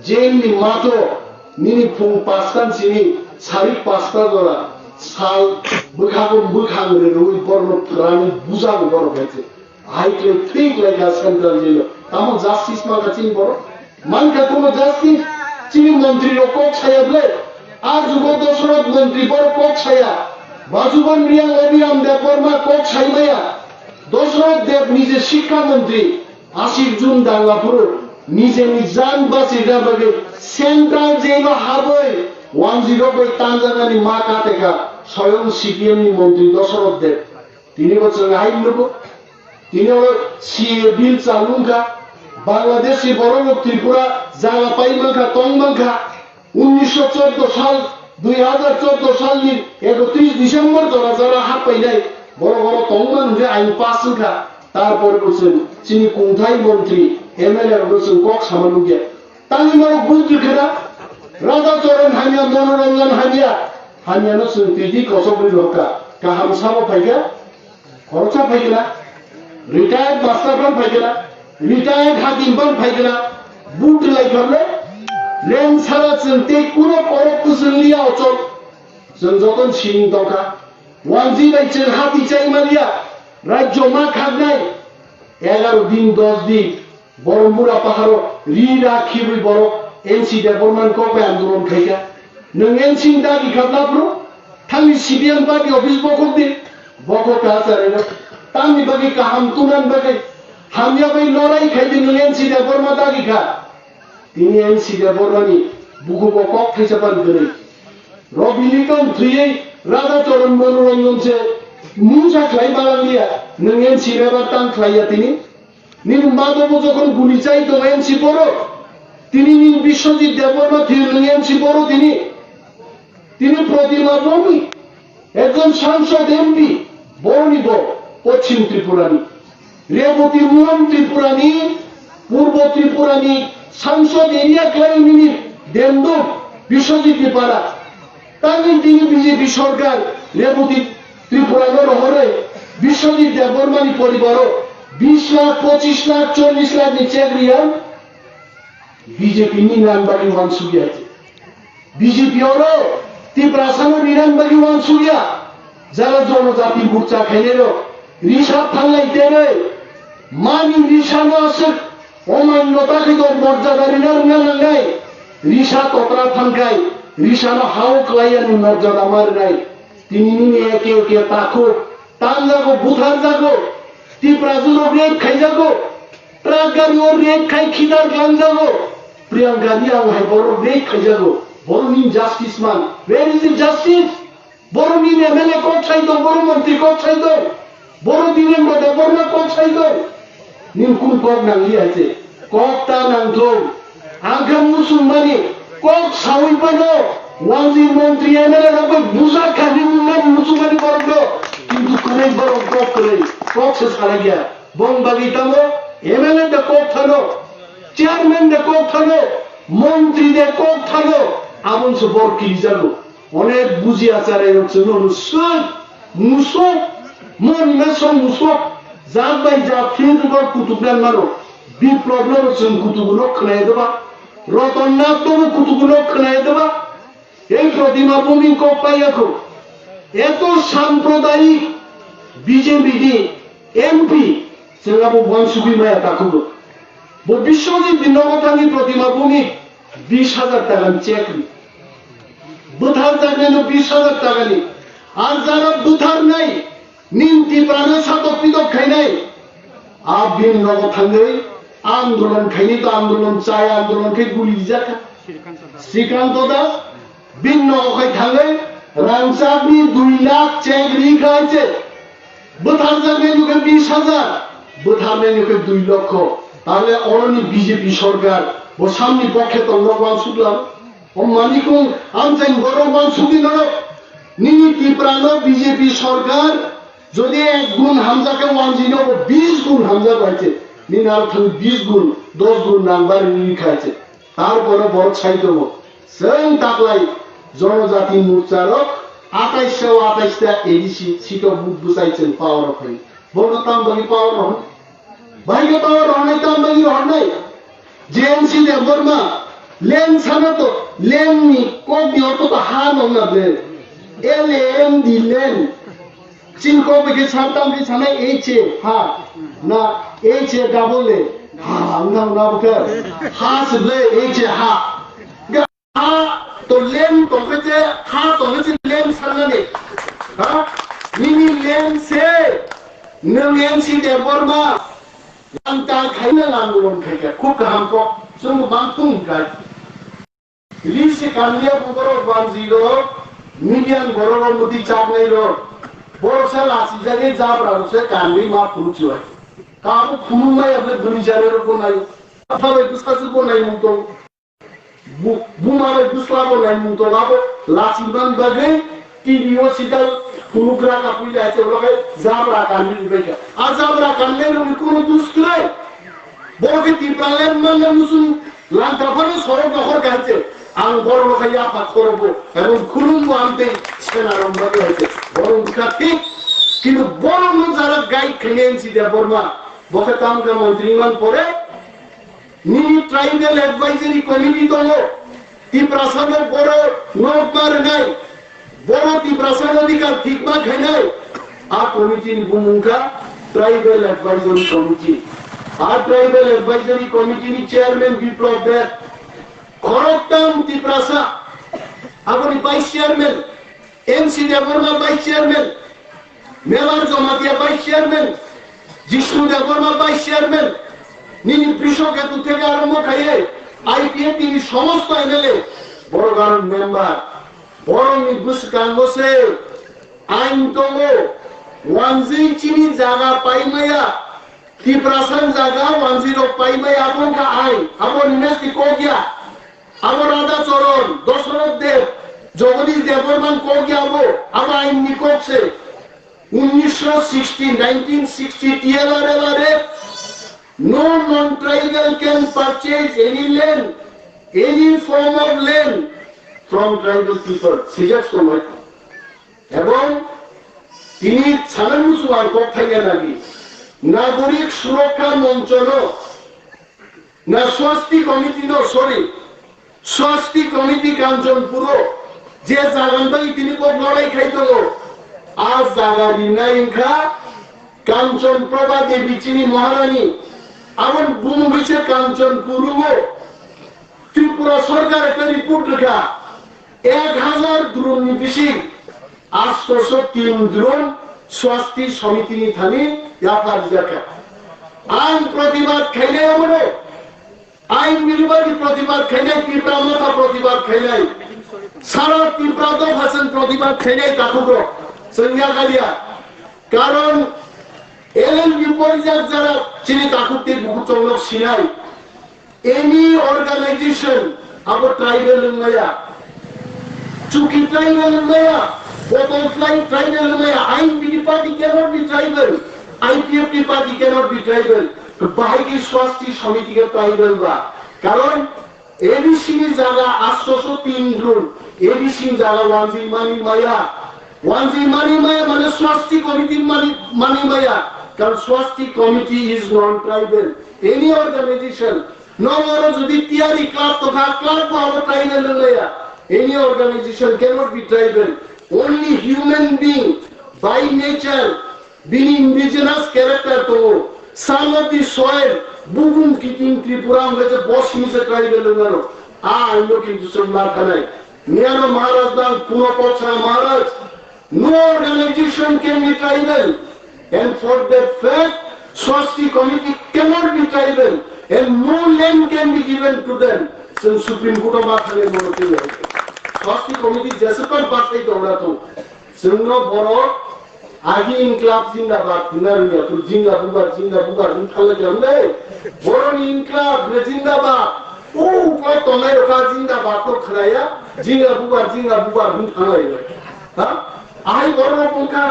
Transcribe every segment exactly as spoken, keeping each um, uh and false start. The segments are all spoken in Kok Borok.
Jengni mato nini phung pasta simi sari pasta jora sal bwkhago bwkhang rwrwi borno phrani bujang borok hai se. Hai khe thik lai kha central jail o. Tamo justice mankha chini borok? Mankha kono justice? Chini montri rok kok saya ble? A jugo Dosoroth montri borok kok saya. Bajuban Riyang Abhiram Debbarma kok sai maya. Dosoroth Deb nije sikha montri. Asik jun danga phuru nijeni jan bachirna bagwi central jail o habwi wanjwi rok bai tanjaknani ma katekha soyong C P M ni montri Dosoroth Deb. Tini bo chwng hai nugo. Tini oro C A A bill chalu wngkha. Bangladeshi borok rok Tripura jaga pai mankha, tong mankha. Unnisho chordo sal, dui hajar chordo salni ekotris December jora jora happainai borok oro tongma hwnwi ain pass wngkha. Tarpore bo chwng chini kungthai montri, M L A rokno chwng kok sama nukya. Tangwi norok buj rwkhwna, Radha Charan hamya, Manoranjan hamya, hamyano chwng twi twi kochok rwi rohorkha. Kaham sabo phaikha? Khoroksa phaikha na? Retired master ban phaikha na? Retired hakim ban phaikha na? But lai khamle? Leng sara chwng tei kuno korok kwchwng liya ochok. Chwng joton siring tongkha. Wanji bai chwng hati chai maliya. Rajyo ma khaknai. Egaro din, dos din. Borok mura paharo ri ra khibwi borok N C Debbarma ni kok bai andolon khaikha. Nwng N C ni dagi kha bla phuru? Thangni C P M party office bokhok di. Bokhok kha achare no. Tamni bagwi kaham tunani bagwi hamya bai lorai khaidi nwng N C Debbarma dagi kha. Tini N C Debbarma ni bukhugo kok thaisa pan kwrwi. Robini tong thwiwi Radha Charan Manoranjan se mungsa khlai malangliya. Nwng N C Debbarma tang khlaiya tini. Nini madobo jokhon guli chai tongo N C borok, tini nini Biswajit Debbarma thwio nwng N C borok tini. Tini Protima Bhowmik, ekjon sangsod M P, boroni bo Poschim Tripurani. Reboti Mohan Tripurani, Purbo Tripurani sangsod area khlaio nini Demdop Biswajit ni para. Tangwi tini B J P sorkar Reboti Tripura no rohorwi Biswajit Debbarma ni poribaro bis lakh, pochis lakh, chollis lakh ni check riya B J P ni nan bagwi wansukya. B J P oro Tiprasa no rinan bagwi wansukya. Jara jonojati morcha khainai rok risa thanglai terwi mani risa no aswk Oman no ta khe to morjada rina rwna nangnai. Risa totra thangkai, risa no hao klai ani morjada ma rwnai. Tini nini eke eke takhuk, tanjago, butharjago. Tiprajwk rok rape khaijago. Truck gari o rape khai khidar khlangjago. Priyanka Riyang hai borok rape khaijago. Borok ni justice man. Where is the justice? Borok ni M L A kok sai tong, borok montri kok sai tong, borok Birendra Debbarma kok sai tong. Nini kung kok nang li hai se? Kok ta nang thung. Ang khe muchung mani kok saui phano wanjwi montri M L A rok bai bujak kha hinwi mani muchung mani borok no. Kintu kwrwi borok kok kwrwi, kok se salai ya. Bong bagwi tamo M L A da kok thano, chairman da kok thano, montri da kok thano, aboni se bor kilijago. Onek buji achare rok chwngno swk, musok, mon meso musok, jat bai jat field rok kutuk nan mano. Biplop no chwng kutuk no khwnai doba, Roton Nath no kutuk no khwnai doba. Ei Protima Bhowmik kok paiya kho. Eto sampradayik B J P ni M P chwng abo wansugwi maya takhugo. Bo Biswajit ni nogo thangwi Protima Bhowmik bis hajar taka ni check ri. Bwtharjaknai no bis hajar taka ni. Ar jara bwtharnai Nini Tiprano satok pitok khainai. A bini nogo thangwi andolon khainai to andolon chaya andolon khe guli rijak kha. Srikanto Das bini nogo khai thangwi rangchakni dui lakh check ri kha hai se. Bwtharjaknai nukhe bis hajar, bwtharnai nukhe dui lokho. Tale oroni B J P sorkar bo samni pokhe tongno wansukla. O manikung amchaini borok wansukdi norok. Nini Tiprano B J P sorkar jodi ek gun hamjak khe wanjwi nogo bis gun hamjak bai se. Nini aro thang bis gun, dos gun nang bari nini khai se. Tarpore borok sai tongo. Chwng taklai Jonojati Morcha rok atais o atais ta A D C seat o vote bwchai chwng power o phai. Borok tam bagwi power o hwn. Bahai khe power rohornai, tam bagwi rohornai? J M C Debbarma, Land sana to, land ni kok ni ortho to ha no na ble. L A N D, land. Chin kok bai khe sa tam khe sana H A, ha. Na, H A double A. Ha, na, na, bo khe. Ha se ble, H A, ha. Ha, to land to khe je, ha to khe je land sana ni. Ha? Nini land se, nwng N C Debbarma. Ang ta khaina lang lom khaikha, khub kaham kok, chwng bang thung khai. Risi kanliya buborok banji rok, median borok rok muti chaknai rok. Borok sa lasi jagwi jabra rok se kanwi ma phuru chuai. Kabu phuru mai able buri jare rok bonai. Apa bai buska su bonai mung tong. Bu-, buma bai bwsla bo naimung tong abo lachimani bagwi T V o sida phunukra kapui lai se ulo khai jabra kanwi ubaikha. A jabra kanwi rokni kuno dus kwrwi. Bo khe Tipraland manna muchung langka phano sorok dokhor kha se. Ang borok no khai yapha khoro bo. Ebong khulum bo amtwi sena rong bagwi hai se. Borok wngkha thik. Kintu borok no jara guide khainai N C Debbarma. Bo khe tamkha montri man pore. Nini Tribal Advisory Committee tongo, Tiprasa no boro nokma rwnai, boro Tiprasa no adhikar thikma khainai. A committee ni bumung kha Tribal Advisory Committee. A Tribal Advisory Committee ni chairman Biplab Deb, khoroktham Tiprasa, aboni vice chairman, N C Debbarma vice chairman, Melar Jamatia vice chairman, Jishnu Debbarma vice chairman, nini Brishoketu theke arombo khaiye I P F T ni somosto M L A, borok aro member, borokni bwskango se ain tongo, wanjwi chini jaga paimaya, Tiprasa ni jaga wanjwi rok paimaya, abo wngkha ain, abo rina se kok ya. Abo Radha Charan, Dasarath Deb, Jagadish Debbarman kok ya abo, abo ain ni kok se. Unnisho sixty, nineteen sixty T L R L R F, no non-tribal can purchase any land, any form of land from tribal people. Sijak somoi. Ebong tini sana musu ang kok thaiya nagi. Nagorik Surokha Moncho no Na Swasti Committee no, sorry, Swasti Committee Kanchanpuro je jagan bai tini bo lorai khai tongo, a jaga rinai wngkha Kanchan Prabha Devi chini Maharani, aboni bumung bai se Kanchanpuro Tripura Sarkar ekta report rwkha, ek hazar drone ni bising atso so tin drone Swasti Samiti ni thani yapharjakha. Ang protibad khainai abono, ain birubadi protibad khainai, Tipra Motha protibad khainai, sara Tipra Dopha chwng protibad khainai takhukrok chwng yakaliya. Karon L L B porijak jara chini takhuk tei bukhuk chonglok sinai. Any organization abo tribal wngmaya, Chuki tribal wngmaya, Bottle Fly tribal wngmaya, I N P T party cannot be tribal, I P F T party cannot be tribal. Bahai ki Swasti Samiti ke tribal ba? Karon A D C ni jaga atso so tin drone, A D C ni jaga wanjwi mani maya, wanjwi mani maya mane Swasti Committee mani, mani maya, karon Swasti Committee is non-tribal. Any organization, Nogoro jodi tiyari club tokha, club bo abo tribal wngmaya. Any organization cannot be tribal. Only human being by nature, bini indigenous character tongo. Son of the soil, bugum kiting Tripura hwnba je bo simi se tribal wngmano. A aino kintu chwng ma thanai. Miyano Maharaj bang puno kok sana Maharaj. No organization can be tribal, and for that fact, Swasti Committee cannot be tribal, and no land can be given to them. Chwng Supreme Court o ma thangwi bono twi hai. Swasti Committee jeswk bathai tongra tong. Chwngno borok agi inklab jindabad hwnna rwya, twi jinga bubar, jinga bubar hwn thanglai kha hwnle. Boroni inklab le jindabad. O uko tongnai rokha jindabad to khnaya, jinga bubar, jinga bubar hwn thanglai. Ha? Ahai borok rok wngkha,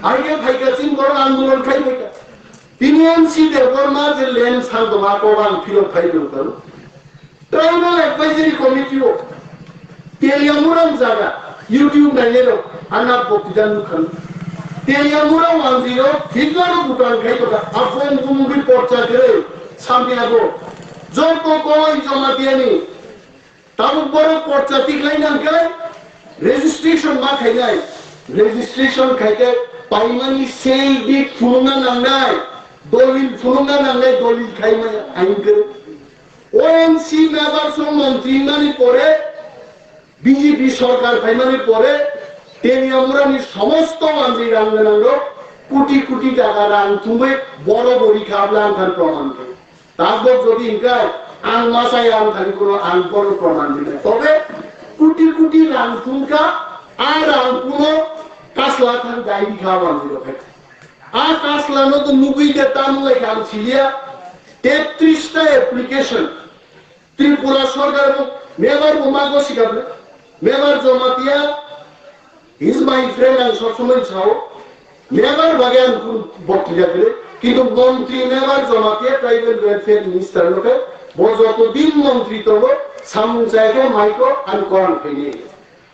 ahai khe phaikha chini borok andolon khai phaikha. Tini N C Debbarma je land sal tongma kok ang philok phai tong tong. Tribal Advisory Committee o Teliamura jaga YouTube nainai rok ana boktidan nukhan. Teliamura wanjwi rok Hitler rok bukan khai tongkha. Abong bumungwi porcha kre samya go. Joto koi Jamatia ni Tabuk borok porcha tikhlai nangkhe registration ma khainai. Registration khaikhe paimani sei dik phunukna nangnai, dolil phunukna nangnai, dolil khaimaya aingkhe. O N C member song montri mani pore, B J P sorkar phaimani pore, Teliamurani somosto manjwi rang gwnangrok koti koti taka rang thumwi boro bori kha bwla ang thani proman khe. Tabok jodi hinkhe ang ma chaya ang thani kono ang boro proman rinai. Tobe koti koti rang thumkha, a rang kuno kasla thang dai rikha manjwi rok hai. A kasla no to nugwi de tamo lai kha ang siliya, tetris ta application. Tripura sorkar bo member bo mago sikapre. Member Jamatia is my friend, ang sob somoi sao. Member bage ang kun bokti jakre. Kintu montri member Jamatia tribal welfare minister loke bo joto din montri tobo samung chai khe maiko ang koran khaini.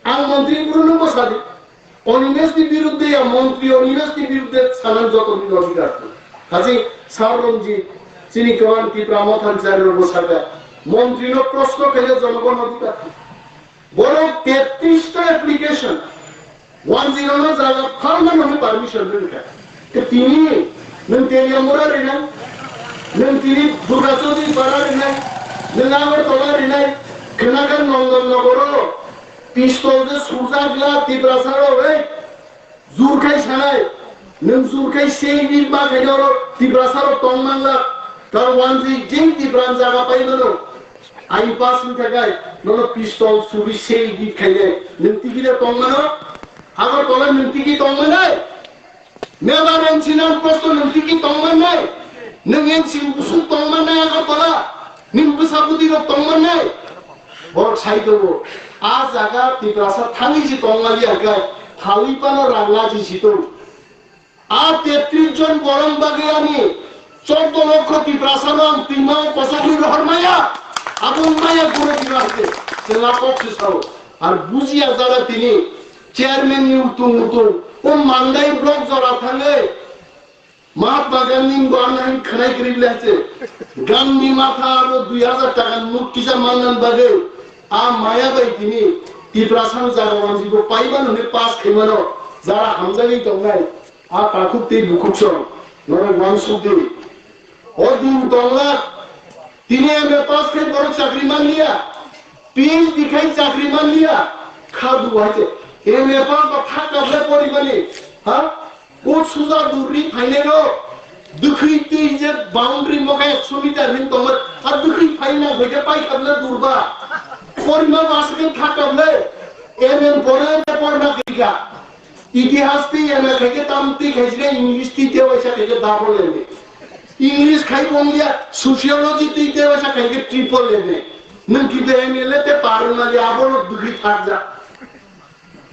Ang montri guru no bosadi. Animesh ni birudde ya montri Animesh ni birudde sanan joto ni adhikar. Haji Sar Ranjit, chini kawan Tipra Motha ni chari rok bosaka. Montri no proshno khaile jonogon adhikar. Borok tetris ta application, one zero no jaga phalma no permission rwkha. Te tini nwng Teliamura rinai, nwng tini Durga Chaudhary para rinai, nwng Agartala rinai, khwnagan Nondan Nogoro pistol de sujak la Tiprasa rok, ei, jur khai sanai, nwng jur khai sei ni ba khai oro Tiprasa rok tong man la, tar one zero jing Tipran jaga pai mano. Ain pass wngkha kai, nono pistol suri sei di khainai. Nwng tigi de tong mano? Agartala nwng tigi tong manai? Member N C nang posto nwng tigi tong manai? Nwng N C busuk tong manai Agartala? Nwng bwsa bwtwi rok tong manai? Borok sai tongo. A jaga Tiprasa thangwi si tong mali ya kai. Thawi pano rang laji si tong. A tetris jon borok bagwi ani chordo lokho Tiprasano ang twima o kosok ni rohor maya. Abo maya guro Tiprasa te. Chwla kok se sao. Ar bujiya jara tini chairman ni utung utung. O Mandai block jora thangwi Mahatma Gandhi ni bo ang hai khwnai kwrwi bwle se. Gandhi matha abo dui hajar taka ni murti sa mannan bagwi. A maya bai tini Tiprasano jara wanji bo paimano hwnwi pass khaimano jara hamjagwi tongnai. A takhuk tei bukhuk song, norok uansuk di. O din tongla, tini M A pass khai borok chakri manliya, P H D khai chakri manliya, kha du hai se. M A pass ba thak kaple pori mani, ha? O suja durri phainai ro, dukhui twi je boundary mokai ekso meter hin tongma, a dukhui phaina hoide pai kaple durba. Pori ma mas khe thak kaple, M A pore pore na kika. Itihas twi M A khaikhe tam twi khaisile English twi tei waisa khaikhe double M A. English khai bongya sociology twi tei waisa khaikhe triple M A. Nwng kibe M A le te parwna le abono dugri thakjak.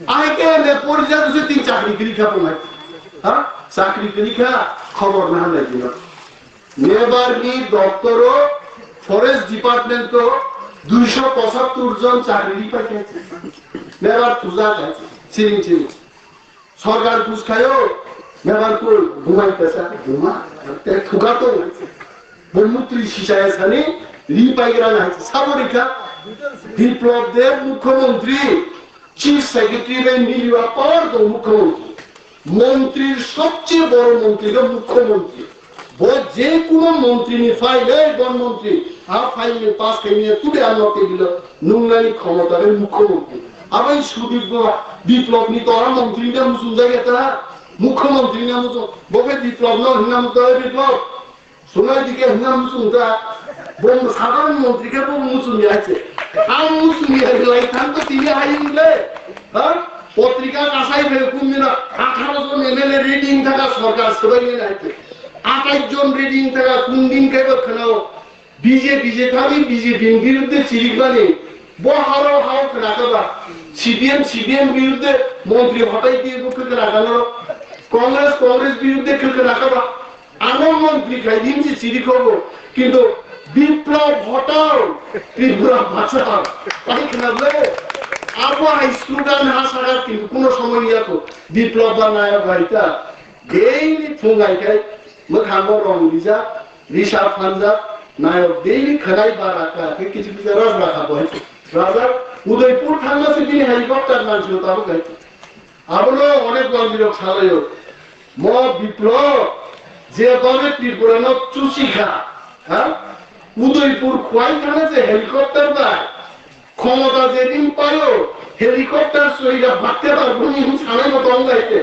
Ahai khe M A porijak se tin chakri kwrwi kha bwnai. Ha? Chakri kwrwi kha khobor na hanai dino. Member ni doptoro forest department o duiso pochattor jon chakri ri paikha. Member thuja khai siring siring. Sorkar bus khayo member kul bumai pesa buma te thuka to. Bo mutri sisaya sani ri paigra na saborika Biplab Deb mukhyamantri. Chief Secretary bai miliwa power tong mukhyamantri. Montrir sobcheye boro montri khe mukhyamantri. Bo je kuno montri ni file, ei bon montri, a file ni pass khaimya today ano table o nungnani khomota bai mukhyamantri. Abai Sudip bo Biplab ni tora montri ni muchung jagya ta, mukhyamantri ni muchung. Bo khe Biplab no hwnna muchung, ei Biplab. Sunai dike hwnna muchung ta, bo sadharon montri khe bo muchung ya se. Ang muchung ya lai thang to tini hai le. Ha? Potrika kasai phe kum dina atharo jon M L A ready thaka sorkar swbai ni nai te. Athais jon ready thaka kun din khe bo khwnao. B J P je thani B J P ni biruddhe chirik mani. Bo haro hao khna kha ba. C P M, C P M biruddhe montri hotai diye bo khna kha no. Congress, Congress biruddhe khna kha ba. Ano montri khai din si chiri khobo, kintu Biplab hotao, Tripura bachao. Tai khna ble, abo hai student ha sara kintu kuno somoy ya ko. Biplab ba naya bai ta. Daily phung ai khai, mwkhango rong rijak, risa phanjak, Nayok daily khanai ba rakha, khe kichu kichu raj rakha bo hai. Raja Udaipur thangma se bini helicopter nang silo tabuk hai. Abono onek wangirok salayo. Mo Biplop je babe Tripura no chusi kha, ha? Udaipur khwai thana je helicopter bai. Khomota jedin payo, helicopter soira bakte bar buni hum sanai mo tong gaite.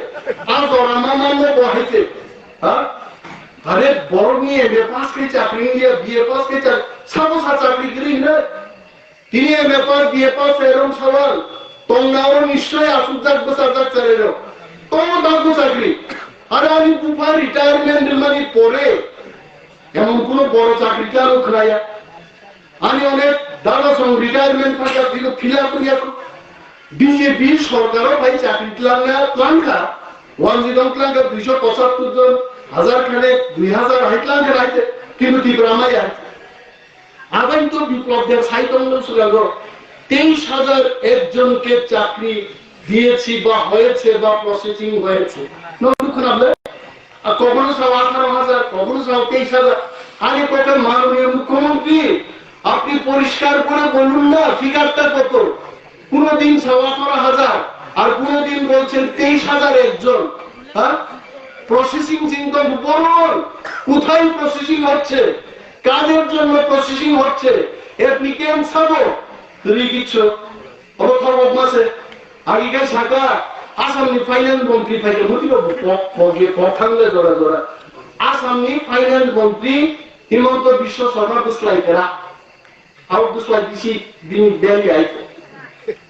A jora ma man mo bo haite. Ha? Are borok ni M A pass khe chakri niya, B A pass khe chak-, sabo sa chakri giri hina. Tini M A pass, B A pass, erom sawal, tongna oro nischoi asukjak bwsajak cherairok. Tongo tabuk chakri. Aro ani bupha retirement rwmani pore emon kuno boro chakri khe ano khwnaya. Ani onek dada song retirement phaikha, bino fill up wngya. B J P sorkaro bai chakri tlangna tlangkha, wanjwi dong tlangkha, duiso pochattor jon, hajar khanek, dui hajar hai tlangkha hai se, kintu Tipra maya. Abai to Biplop Deb sai tongmani swkango, তেইশ হাজার একজনকে চাকরি দিয়েছি বা হয়েছে বা প্রসেসিং হয়েছে। নতুন খোলা বলে? আর কখনো সব আঠারো হাজার, কখনো সব তেইশ হাজার। আগে কথা মাননীয় মুখ্যমন্ত্রী, আপনি পরিষ্কার করে বলুন না, ফিগারটা কত? কোনোদিন সব আঠারো হাজার, আর কোনোদিন বলছেন তেইশ হাজার একজন। হ্যাঁ, প্রসেসিং চিন্তা বলুন, কোথায় প্রসেসিং হচ্ছে, কাদের জন্য প্রসেসিং হচ্ছে, অ্যাপ্লিকেন্ট সব রিগিচ্ছ অবথা বদমাসে। আগে সরকার আসামনি ফাইন্যান্স মন্ত্রী থাকে, বুঝলো? প-, প-, প-, থাকলে জোড়া জোড়া। আসামনি ফাইন্যান্স মন্ত্রী হিমন্ত বিশ্ব শর্মা বুঝলাই করা। Hau bwsla bisi bini bel ya aiko.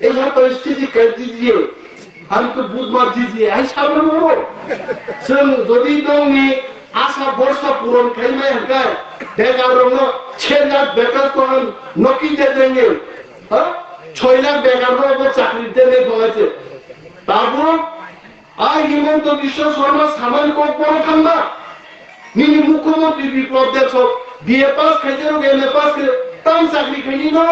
Ei ha to sthiti kai dijiye, ham to budmar dijiye, hai sabra mo. Chwng jodi nongni asa borsa puron khaimai hwnkhe, bekar rokno se lakh bekar to ham noki de denge. Ha? Choi lakh bekar rokno chakri dene bolaise. Tabuk A Himanta Biswa Sarma samani kok bono thangma. Nini Mukhyamantri Biplab Deb sok B A pass khaijak rok M A pass khe tam chakri khaini no.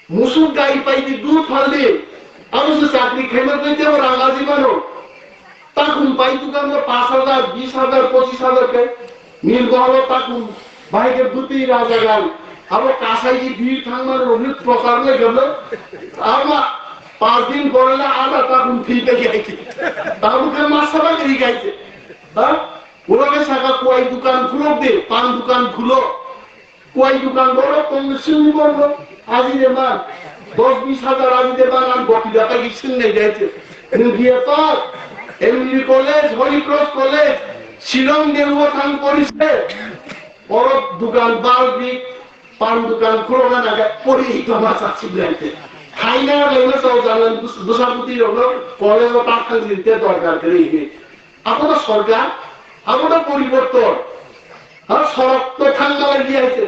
Musuk gai pai di dud phal di. Abo se chakri khaima tei tebo rang aji mano. Takhum pai dukan no pash hajar, bish hajar, pochis hajar khe. Nil boholo takhum bahai khe bwtwi rajagan. Abo kasai di bihik thangma rokni prochar lai gablo. Ama pas din pore la ada takhum thwi pai gai. Tabuk khe masa ba ri gai. Ha? Ulo khe saka kuai dukan khulok de, pan dukan khulo. Kuai dukan borok tong sini borok. Aji de man. Dos bish hajar aji de man, ang gopi data ki sin nai gai. Nung dia pa, M B B College, Holy Cross College, Shillong de wo thang porise. Oro dukan balbi, pan dukan khulokna naga pori toma chasi bwlai te. Khaina laima chao jalan bus-, busa buti rokno college o ta thang jin te dorkar kwrwi hinwi. Abo to sorkar, abo to poriborton. Ha, sorok to thangna lai hai se.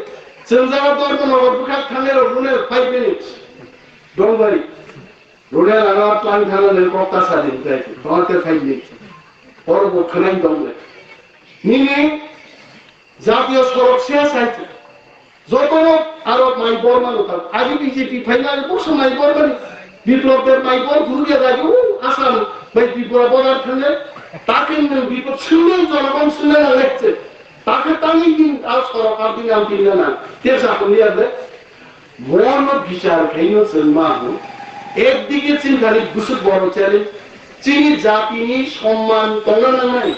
Chwng jaga Dharmanagar bwkhak thangnai rok rune five minutes. Don't worry. Rune rana tlang thangna lai kok ta sa din tai. Tongte five minutes. Oro bo khwnai dong le. Nini Jatiyo sorok se sai. Jotono aro mai bor mano ta. Agi B J P phaina agi boso mai bor mani. Biplab Deb mai bor guru ya dagi, uh, Assam bai Tripura border thangna. Takin nang Biplab sungna jonogon sungna na lekche. Takin tangin din a sorok ar din am din na. Te sa ko ni arde. Bono bichar khaino chwng ma hwn, ekdige chini thani bwswk borok chari, chini jatini somman tongna nangnai,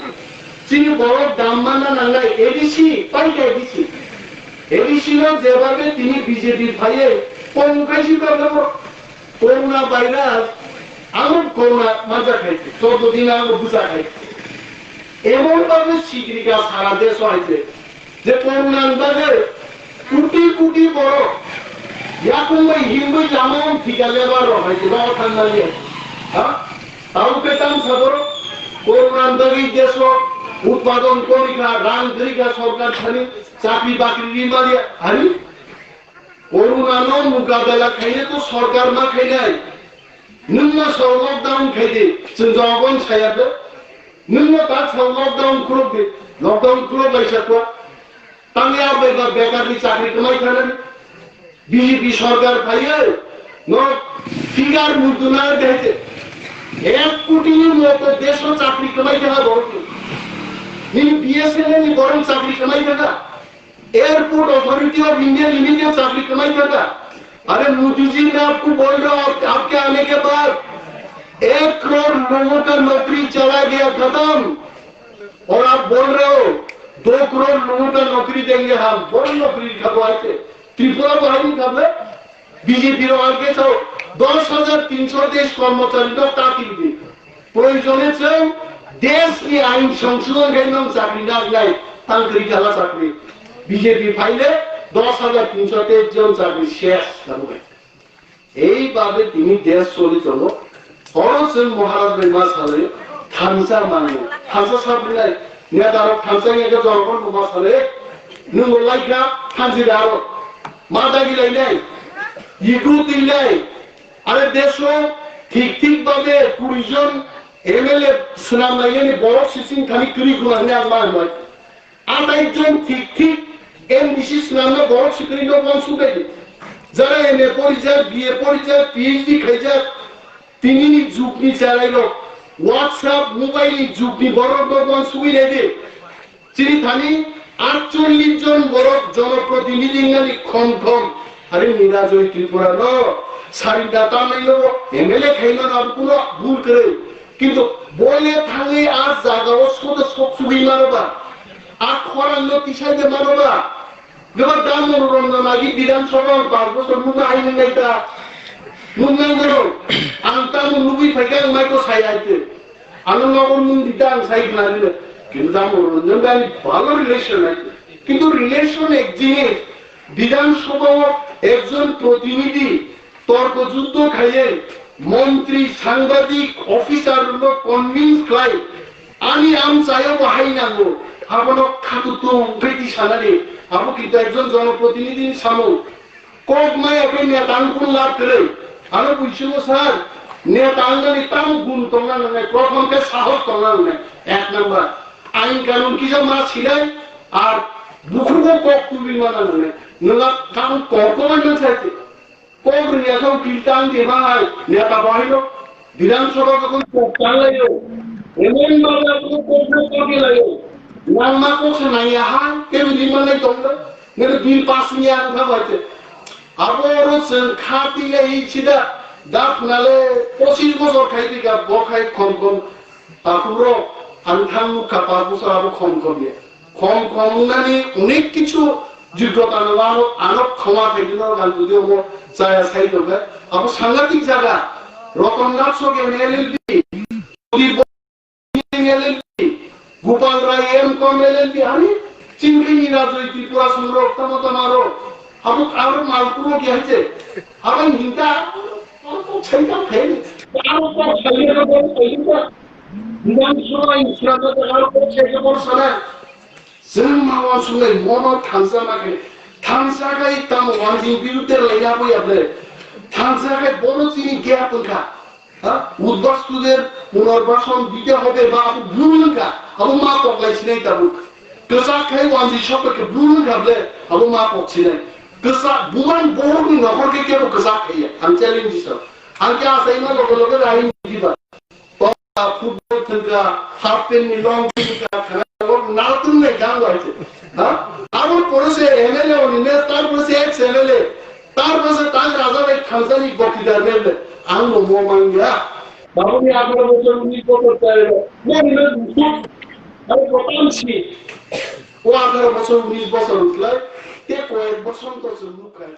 chini borok dam manna nangnai, A D C, paikha A D C. A D C no jebabe tini B J P phaiye, kong khaisi tongna bo, corona virus, amo corona manjak hai, chordo din amo bwsa hai. Emon babe sigrika sara deso hai je, Je korunani bagwi koti koti borok yakung bai himwi lama wng thika lebar rok hai khe nogo thangmani. Ha? Tabuk khe tamo sa borok korunani bagwi deso utpadon kwrwi kha, rang kwrwi kha, sorkar thani chakri bakri ri maliya. Hari? Korunano mukabela khaina to sorkar ma khainai. Nwng no so lockdown khai di, chwng jawabon saya de. Nwng no ta sa lockdown khuluk di, lockdown khuluk lai sa kwa. Tangya bai ba bekar ni chakri kamai thana. B J P sorkar phaiye, no figure mutu na de. Ek koti ni moto desh no chakri kamai thana borok. Nini B S N L ni borok chakri kamai thana. Airport authority of India limited চাকরি কামাই करता। अरे मोदी जी, मैं आपको बोल रहा हूँ, आप, आपके आने के बाद एक करोड़ लोगों का नौकरी चला गया, खत्म। और आप बोल रहे हो दो करोड़ लोगों का नौकरी देंगे हम। बोल, नौकरी खत्म है। त्रिपुरा को है नहीं खत्म। বিজেপির অর্গে তো দশ হাজার তিনশো তেইশ কর্মচারী তো কাটিয়ে দিন। প্রয়োজনে চৌ দেশনি আইন সংশোধন খাইমাং চাকরি না নাই, তাংকরি খেলা চাকরি। বিজেপি ফাইলে দশ হাজার তিনশো তেইশ জন চাকরি শেষ। এইভাবে তিনি দেশ চলি চলো। Oro chwng Maharaj bai ma salai, thansa manwi, thansa sabrinai, neta rok thansa wngya khe jonogon bo ma salai, nwng bo laikha thansi da aro, ma dagi lainai, yiku twinai, are deso thik thik babe kuri jon M L A swnam lainani borok sising thani kwrwi guna hwnwi ang ma hwnwi. Atai jon thik thik M D C swnamna borok sikri no uansuk bai di. Jara M A porijak, B A porijak, P H D khaijak, tinini jugni charairok WhatsApp mobile ni jugni borok no uansugwi nai di. Chini thani atchollish jon borok jonoprotinidhi wngnani khom khom. Hari Nirajoy Tripura no sarinda tanai no M L A khaimano abo kuno bul kwrwi. Kintu boile thangwi a jagao sodo sok sugwi mano ba? A khorang no tisai de mano ba? Gaba da Manoranjan agi Bidhan Sabha ang pas bosor nungna hai nung nai ta. Nung nai nung. Ang tamo nugwi phaikha ang mai ko sai ai te. Ano nogo nung dita ang sai khna dile. Kintu da Manoranjan bai bhalo relation ai te. Kintu relation ek jinis. Bidhan Sabha o ekjon protinidhi torko juddo khaiye montri, sangbadik, officer rokno convince khlai, ani amchaio bo hai nango, abono khatutung beti sanani, abo kintu ekjon jonoprotinidhi ni samung. Kok maya khe neta wngkun lab kwrwi. Ano buisingo sir, neta wngnani tamo gun tongna nangnai, prothom khe sahos tongna nangnai, ek number. Ain kanun kisa ma sinai, ar bukhugo kok tubui mana nangnai. Nwng a tamo kok ko bai mansa khe. Kok rwya khe ukil tang de bai, neta bahai rok. Bidhan Sabha jokhon kok tang laio, emon baba kok kok no kok laio. Nangma kok se naiya ha, kebo di manai tong da. Nere bill pass ni ang kha bai te. Abo oro chwng kha tile hi sida. Da khna le pochis bosor khai di ga bo khai khom khom. Takhuk rok ang thang nuk kha pas bosor abo khom khom ya. Khom khom wngnani onek kichu joggota no ano, ano khoma khaidi no gan jodi omo chaya sai tongkhe. Abo sangatik jaga. Roton Nath Sok M L L B, Sudhir Bhoi M L L B, Gopal Rai M Com L L B, ani chini khe ni Rajoy Tripura Songro tamo tamo aro. Abo aro malpuro ki haite. Abo hinta, aro kok sai ta khe. Aro kok sai ta khe. Bidhan Sabha ni sura ta aro kok sai ta khe sana. Chwng ma uansuknai mono thansa ma khe, thansa khai tamo wanjing biruddhe lai ya bo ya ble. Thansa khai bono chini gap wngkha. Ha? Udbastuder punarbason dite hobe ba abo bul wngkha. Abo ma kok lai sinai tabuk. Kwchak khai wanjing sokto khe bul wngkha ble abo ma kok sinai. Kwchak buman bohor ni nokhor khe kebo kwchak khaiya. Ang challenge sa. Ang khe asaima loge loge rahi diba. Football thwngkha, half pant ni long thwngkha, khana o naltung nai gang bai se. Ha? Abo pore se M L A oni ne, tar pore se ex M L A, tar pore se tang raja bai thansa ni bokti dar ne ne. Ang no mo mang ya. Babu ni atharo bochor unis bochor chai ro. Mo ni ne dusuk. Aro kotam si. O atharo bochor unis bochor utlai. Te koyek bochor to se nuk khai.